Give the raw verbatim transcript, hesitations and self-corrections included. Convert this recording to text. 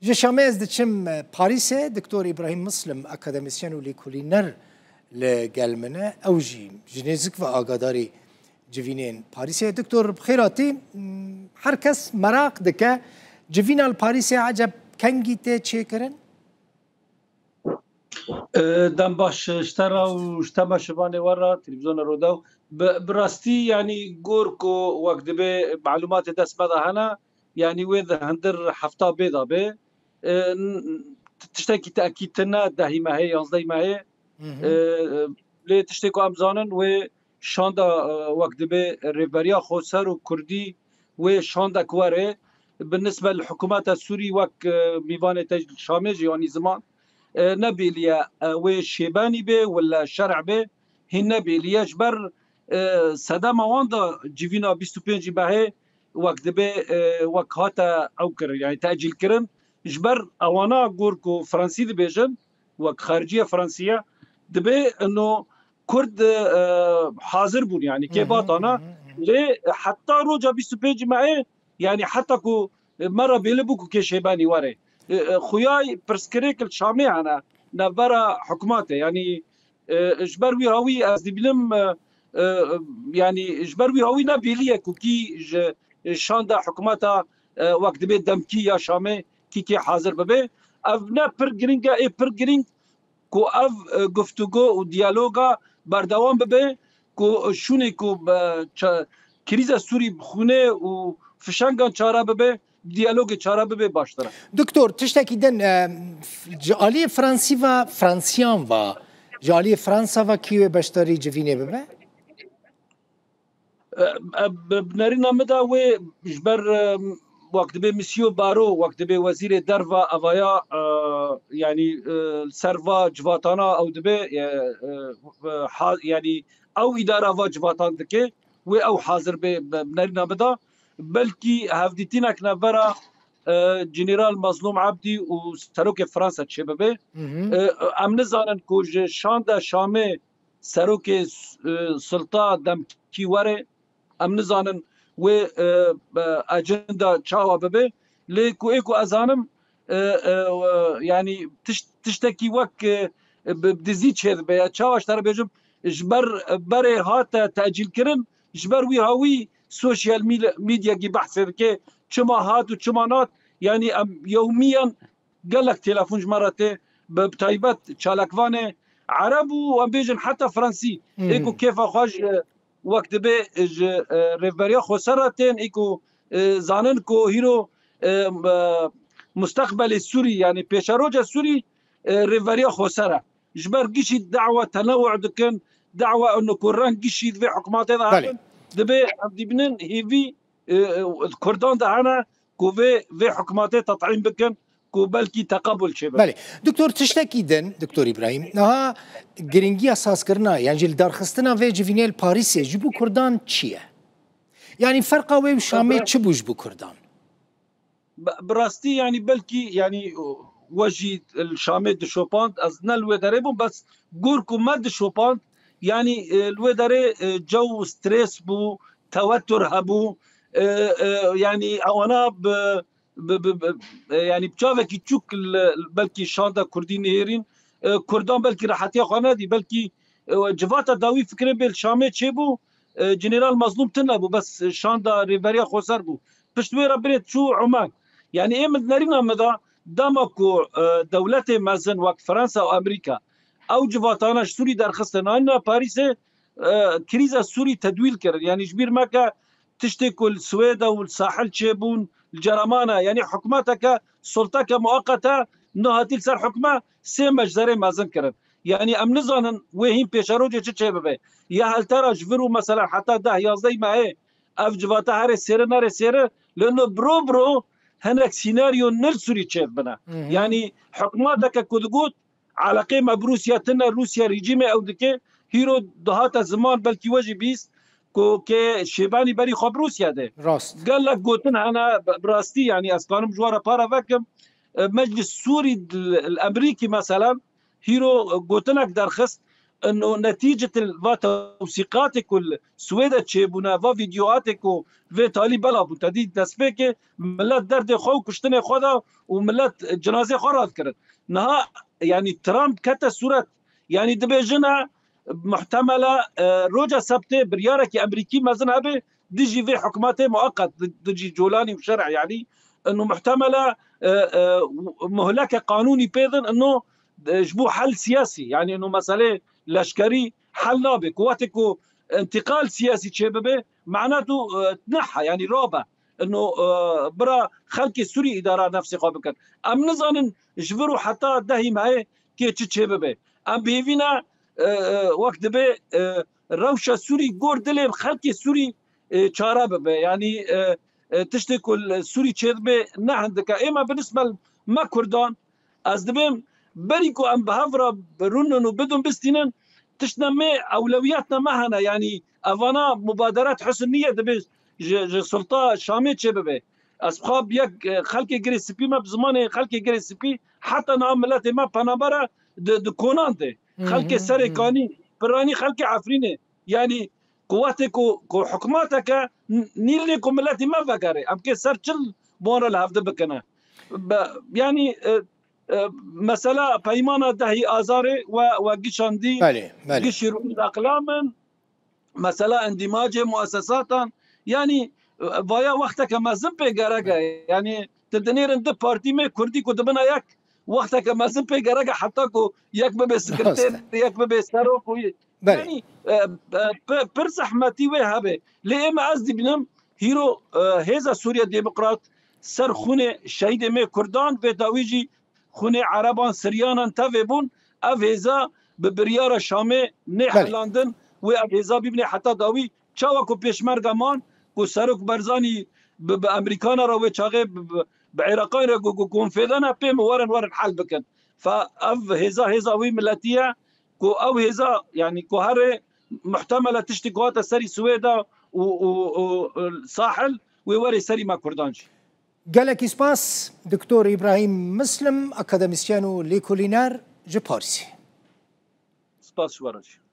Ji Şamê ez diçim Parîsê, Doktor Îbrahîm Muslim, akademisyen û lêkolîner li gel min e. Ew jî ji nêzik ve agadarî civînên Parîsê. Doktor, bi xêr hatî. Her kes meraq dike, civîna li Parîsê eceb kengî tê çêkirin? E, dem baş, e, ji te re û ji tema şivanê we re, televîzyona Rodaw. Bi, bi rastî, yanî, gor ku wek dibe malûmatê dest me de hene, yanî, wê di hundir hefta bê de be. E, n-, tiştekî tekîd tine, dehî mehê, yazdehî mehê. Hı hı. E, e, lê tiştê ku em zanin, wê şanda, e, wek dibe rêveberiya xweser û kurdî wê şandek were, bi nisbe li hikûmeta Sûrî wek, e, mîvanê te ji Şamê jî, yanî ziman, e, nebêliye, e, wê şêbenî be wila şerh be, hîn nebêliye. Ji ber, e, sedema wan de civîna bîst û pêncî mehê wek dibe, e, wek hate ew kirin, yanî tecîl kirin. Ji ber ewana gor ku Fransî dibêjin, wek xariciya Fransî ye, dibe ino Kurd, e, hazir bûn, yanî kê batana. Lê heta roja bîst û pêncî mehê, yanî heta ku, e, me re bêli bû ku kê şêbenî were. E, e, xuyay pirsgirêk li Şamê hene, navbera hikûmetê, yanî, e, ji ber wî hawî ez dibînim, e, e, yanî ji ber wî hawî ne bêlî ye ku kî ji, e, şanda hikûmeta, e, wek dibê demkî ya Şamê kî kê hazir bibe. Ev ne pir girîng e, ê pir girîng ku ev, e, guftûgo û diyaloga berdewam bibe, ku şûnê ku, e, ça-, krîza Sûrî bi xûnê û fişengan çare bibe, diyalogê çare bibe baştir e. Doktor, tiştekî din, e, ji aliyê Fransî ve, Fransiyan ve, ji aliyê Fransa ve kî wê beşdarî civînê bibe? E, e, bi, bi nerîna min de wê ji ber, e, wek dibê Misîyo Baro, wek dibê wezîrê derve evaya, e, yanî, e, ser va civatana ew dibe, e, e, ha, yanî ew îdara va civatan dike, wê ew hazir be, bi, bi nerîna min de. Belkî hevdîtînek navbera, e, General Mazlûm Ebdî û Serokê Fransa çêbibe. Hı hı. E, em nizanin ku ji şanda Şamê serokê, e, sulta demkî were, em nizanin wê, e, e, ecenda çawa bibe. Lê ku ê ku ez zanim, e, e, e, yanî tişt-, tiştekî wek, e, bi, bi dizî çêdibe ya. Çawa ji te re bêjim, ji ber, berê hate tecîlkirin, ji ber wî hawî sosyal mîl-, medyakî behsê dike, çima hat û çima nat, yanî em yewmiyan gelek telefon ji me re tê, bi, bi taybet çalakvanê Ereb û em bêjin heta Fransî, Hmm. ê ku kêfa xwe ji, wek dibe ji, e, rêveberiya xweser re tên, ê ku, e, zanin ku hîro, e, e, mustaqbelê Sûrî, yanî pêşeroca Sûrî, e, rêveberiya xweser e. Ji ber gişî dawa tenewu dikin, dawa ino ku reng gişî di vê hikûmetê de Belê. Hebin, dibe em dibînin hêvî, e, e, Kurdan de hene ku vê, vê hikûmetê tet'în bikin, ku belkî teqebul çêbe. Belê. Doktor, tiştekî din, Doktor Îbrahîm, niha giringiya sazkirina, yan jî li darxistina vê civînê li Parîsê ji bo Kurdan çi ye? Yanî ferqa wê û Şamê Bi- çi bû ji bo Kurdan? Bi, bi rastî, yanî belkî, yanî we jî li Şamê dişopand, ez ne li wê derê bûm, bes gor ku me dişopand, yanî, e, li wê derê, e, cew stres bû, tewetur hebû, e, e, yanî ewana bi, bi, bi, bi, e, yanî bi çavekî çûk li, belkî şanda Kurdî nihêrîn, e, Kurdan belkî rehetiya xwe nedî, belkî, e, civata dawî fikirên bê li Şamê çêbû, e, General Mazlûm tune bû, bes şanda rêveriya xweser bû. Pişt wê re birê çû Oman. Yanî ê min nerîna me de dema ku, e, dewletê mezin wek Fransa û Amerîka ew civatana ji Sûrî derxistin, anîna Parîsê, e, krîza Sûrî tedwîl kirin. Yanî ji bîr meke tiştê ku li Swêda û li sahil çêbûn, li Cereman e. Yanî hikûmeteke, sulteke mueqete niha hatî li ser hikûme sê meczerê mezin kirin. Yanî em nizanin wê hîn pêşerojê çi çêbibe. Ya heltera ji vir û mesela heta deh yazdeh mehê ev civata herê sêri nerê sêri, lê no biro biro hinek sînaryo nil Sûrî çêdibine. Hı hı. Yanî hikûmeteke ku digot, eleqê me bi Rûsya tune, Rûsya rejîmê ew dike, hîro dihate ziman, belkî we jî bîst, ku kê şêbenî berî xwe bi Rûsya de. Rast. Gelek gotin hene, bi, bi rastî, yanî ez kanim ji we re para vekim. E, Meclis Sûrî li, li Emerîkî, meselen, hîro gotinek derxist, Ino netîcetil va tewsîqatê ku li Swêde çêbûne, va vîdyoatê ku vê talî bela bûn, te dî destpêkê millet derdê xwe û kuştinê xwe da û millet cinazê xwe radikirin. Niha, yanî Trump kete sûret, yanî dibêjine muhtemela, e, roja sebtê biryarekî Emerîkî mezin hebe dijî vê hikûmetê mueqet, di-, dijî Colanî û şerh, yanî ino muhtemela, e, e, muhleke qanûnî pê din, ino, e, ji bo hel siyasî, yanî ino meselê leşkerî hel nabe. Ku wextê ku întiqal siyasî çêbibe, mana tu, e, neha, yanî rabe. Ino, e, bira xelkê Sûrî îdara nefsê xwe bikin. Em nizanin ji vir û heta dehî mehê kê çi çêbibe. Em bi hêvî ne, e, e, wek dibe, e, rewşa Sûrî gor dilê xelkê Sûrî, e, çare bibe. Yanî, e, e, tiştê ku li Sûrî çêdibe ne hindik e. Ê me bi nisbet me Kurdan, ez dibêm berî ku em bi hev re birûnin û bidin bistînin, tiştine me ewlewiyatine me hene. Yanî evana mubaderet husn niye dibe ji, ji sulta Şamê çêbibe. Ez xwe bi yek, e, xelkê girê spî me bi zimanê xelkê girê spî heta niha miletê me penaber e di, di konan de. Xelkê Serê Kanî, piranî xelkê Efrînê. Yanî ku wextê ku, ku hikûmeteke n-, nîlnê ku miletî me vegere. Em kê ser çil bi wan re li hevdi bikine. Be-, yanî, e, e, mesela peymana dehî Azarê we, we gişandî, Belê, belê. Gişî rûnî eqlam in, mesela endîmacê muesesatan, yanî, e, vaya wexteke mezin pê gerek e. Yanî tu dinêrin di partî me Kurdî ku dibine yek, wexteke mezin pê gerek e heta ku yek bibe sekreter, Rast e. Yek bibe serok û Belê. Yanî, e, e, pi-, pir zehmetî wê hebe. Lê ê me ez dibînim, hîro, e, hêza Sûriya Demokrat ser xûnê şehîdê me Kurdan, vê dawî jî xûnê Ereban, Siryanan tevê bûn. Ev hêza bi biryara Şamê nê Belê. Helandin, wê ev hêza bibîne heta dawî. Çawa ku Pêşmerga man, ku Serok Barzanî bi, bi Emerîkana re wê çaxê bi, bi, bi Iraqan re ku, ku konfêdana pê min werin, werin hel bikin. Fa ev hêza, hêza wî miletî ye, ku ew hêza, yanî ku herê muhtemele tiştê ku hate serî Swêda û, û, û, û Sahil wê werê serî me Kurdan jî. Gelekî spas, Doktor Îbrahîm Mislim, akademîsyen û lêkolîner ji Parisê. Spas ji we re jî.